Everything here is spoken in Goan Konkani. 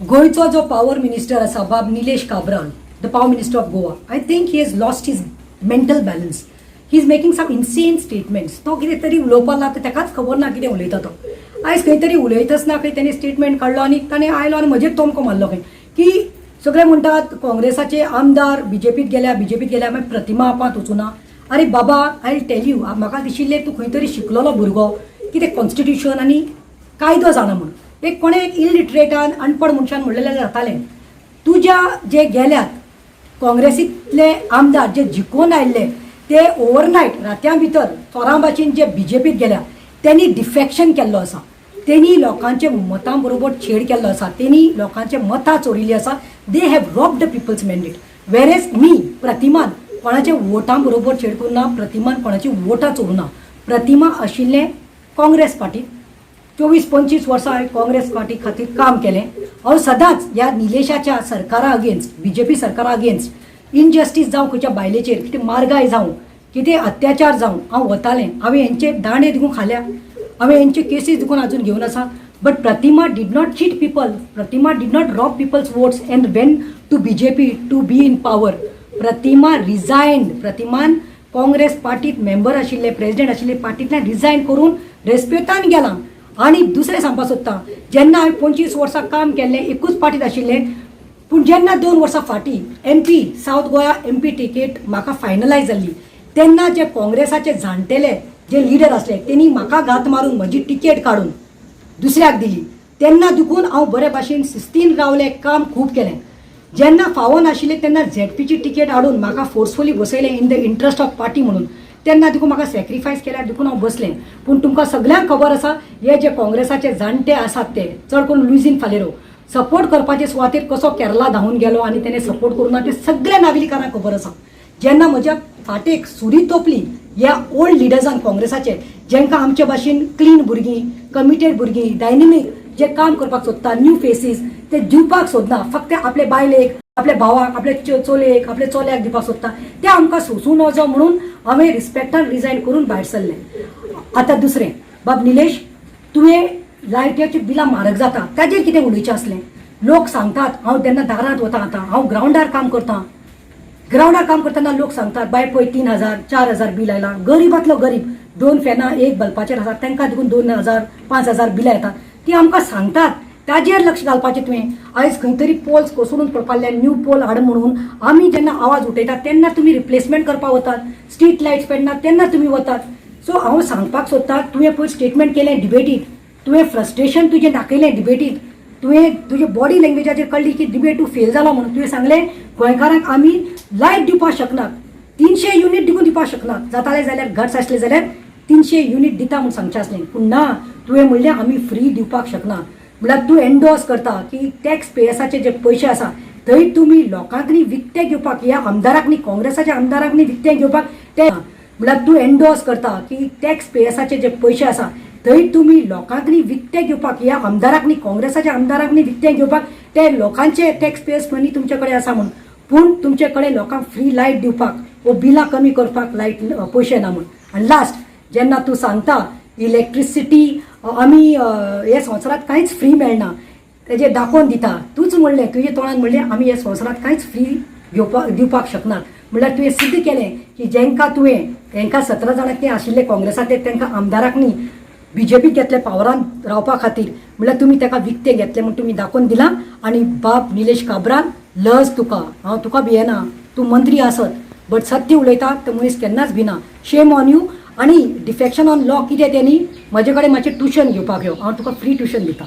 गोंयचो जो पावर मिनिस्टर आसा, बाब Nilesh Cabral, the power minister of Goa, I think he has lost his mental balance. He is making some insane statements. तो कितें तरी उलोवपाक लागता, ताकाच खबर ना कितें उलयता तो. आयज खंय तरी उलयतासना खंय तेणें स्टेटमेंट काडलो आनी ताणें आयलो आनी म्हजेर तोमको मारलो खंय की सगळे म्हणटात काँग्रेसाचे आमदार बीजेपीत गेल्या, बीजेपीत गेल्या, मागीर प्रतिमा आपांत वचूना. अरे बाबा, I tell you, म्हाका दिशिल्लें तूं खंय तरी शिकलेलो भुरगो, कितें कॉन्स्टिट्युशन आनी कायदो जाणा म्हूण. एक कोणे एक इलिटरेटान, अनपड मनशान म्हणलेलें जातालें. तुज्या जे गेल्यात काँग्रेसीतले आमदार, जे जिखून आयिल्ले, ते ओवरनायट रातयां भितर चोरां भाशेन जे बीजेपीत गेल्या, तेणी डिफेक्शन केल्लो आसा. तेणी लोकांचे मतां बरोबर छेड केल्लो आसा. तेणी लोकांचे मतां चोरिल्ली आसा. They have rob the people's mandate, whereas me, प्रतिमान कोणाच्या वोटां बरोबर छेड करूं ना. प्रतिमान कोणाची वोटां चोरूं ना. प्रतिमा आशिल्लें काँग्रेस पार्टीत. 24-25 वर्सां हांवें काँग्रेस पार्टी खातीर काम केलें. हांव सदांच ह्या निलेशाच्या सरकारा अगेन्स्ट, बीजेपी सरकारा अगेन्स्ट, इनजस्टीस जावं खंयच्या बायलेचेर, कितें मारगाय जावं, कितें अत्याचार जावं, हांव वतालें. हांवें हेंचे दांडे देखून खाल्या. हांवें हेंचे केसीस देखून अजून घेवन आसा. But Pratima did not cheat people. Pratima did not rob people's votes and went to BJP to be in power. Pratima resigned. प्रतिमान काँग्रेस पार्टीत मेंबर आशिल्ले, प्रेसिडेंट आशिल्ले, पार्टींतल्यान रिजायन करून रेस्पेतान गेलां. आनी दुसरें सांगपाक सोदता, जेन्ना हांवें 25 वर्सां काम केल्लें, एकूच पार्टीत आशिल्लें, पूण जेन्ना 2 वर्सां फाटीं MP, south Goa MP ticket म्हाका फायनलायज जाल्ली, तेन्ना जे काँग्रेसाचे जाणटेले जे लिडर आसले, तेणी म्हाका घात मारून म्हजी तिकेट काडून दुसऱ्याक दिली. तेन्ना दुखून हांव बरे भाशेन शिस्तीन रावलें, काम खूब केलें. जेन्ना फावो नाशिल्लें तेन्ना झेडपीची तिकेट हाडून म्हाका forcefully बसयलें in the interest of party म्हणून. तेन्ना देखून म्हाका सॅक्रिफायस केल्यार देखून हांव बसलें. पूण तुमकां सगल्यांक खबर आसा, हे जे काँग्रेसाचे जाणटे आसात, ते चड करून लुईझीन फालेरो सपोर्ट करपाचे सुवातेर कसो केरला धांवून गेलो आनी तेणे सपोर्ट करूं ना, ते सगळ्या नावेलीकारांक खबर आसा. जेन्ना म्हज्या फाटीक सुरी तोपली ह्या ओल्ड लिडर्सान काँग्रेसाचे, जेंकां आमचे भाशेन क्लीन भुरगीं, कमिटेड भुरगीं, डायनेमीक जे काम करपाक सोदता, न्यू फेसीस ते दिवपाक सोदना, फक्त आपले बायलेक, आपल्या भावाक, आपले चलयेक, आपल्या चल्याक दिवपाक सोदता, ते आमकां सोंसूं नजो म्हणून हांवें रिस्पेक्टान रिजायन करून भायर सरलें. आतां दुसरें, बाब निलेश, तुवें लायटीची बिलां म्हारग जाता ताजेर कितें उलोवचें आसलें. लोक सांगतात, हांव तेन्ना दारांत वता, आतां हांव ग्रावंडार काम करतां. ग्रावंडार काम करतना लोक सांगतात, बाय पळय, 3000, 4000 बील आयलां. गरीबातलो गरीब दोन फॅनां एक बल्बाचेर आसा, तांकां देखून 2000, 5000 बिलां येतात. ती आमकां सांगतात, ताजेर लक्ष घालपाचें तुवें. आयज खंय तरी पोल्स कोसळून पडपाक न्यू पोल हाड म्हणून आमी जेन्ना आवाज उठयतात तेन्ना तुमी रिप्लेसमेंट करपाक वतात. स्ट्रीट लायट्स पेटना तेन्ना तुमी वतात. सो हांव सांगपाक सोदता, तुवें पळय स्टेटमेंट केलें डिबेटीत, तुवें फ्रस्ट्रेशन तुजें दाखयलें डिबेटीत. तुवें तुजे बॉडी लँग्वेजाचेर कळ्ळी की डिबेट तूं फेल जालो म्हणून. तुवें सांगलें, गोंयकारांक आमी लायट दिवपाक शकनात, 300 युनीट देखून दिवपाक शकनात. जातालें जाल्यार, गट्स आसले जाल्यार 300 युनीट दिता म्हूण सांगचें आसलें. पूण ना, तुवें म्हणलें आमी फ्री दिवपाक शकना. म्हणल्यार तूं एन्डोर्स करता की टॅक्स पेयर्साचे जे पयशे आसा थंय तुमी लोकांक न्ही विकते घेवपाक, ह्या आमदाराक न्ही, काँग्रेसाच्या आमदाराक न्ही विकते घेवपाक ते. म्हणल्यार तूं एन्डोर्स करता की टॅक्स पेयर्साचे जे पयशे आसा थंय तुमी लोकांक न्ही विकते घेवपाक, ह्या आमदाराक न्ही, काँग्रेसाच्या आमदाराक न्ही विकते घेवपाक, ते लोकांचे टॅक्स पेयर्स मनी तुमचे कडेन आसा म्हूण. पूण तुमचे कडेन लोकांक फ्री लायट दिवपाक वो बिलां कमी करपाक लायट पयशे ना म्हूण. आनी लास्ट, जेन्ना तूं सांगता इलेक्ट्रिसिटी आमी हे संवसारांत कांयच फ्री मेळना, तेजें दाखोवन दिता. तूंच म्हणलें, तुजे तोंडान म्हणलें, आमी हे संवसारांत कांयच फ्री घेवपाक दिवपाक शकनात. म्हणल्यार तुवें सिद्ध केलें की जेंकां तुवें तेंकां 17 जाणांक ते आशिल्ले काँग्रेसाचे, तेंकां आमदाराक न्ही बीजेपीक घेतले पावरान रावपा खातीर, म्हणल्यार तुमी ताका विकते घेतले म्हूण तुमी दाखोवन दिलां. आनी बाब निलेश काब्राल, लज तुका. हांव तुका भियेना, तूं मंत्री आसत, बट सत्य उलयता तर मनीस केन्नाच भिना. Shame on you. आनी डिफेक्शन ऑन लॉ कितें तें न्ही, म्हजे कडेन मातशें ट्युशन घेवपाक यो, हांव तुका फ्री ट्युशन दिता.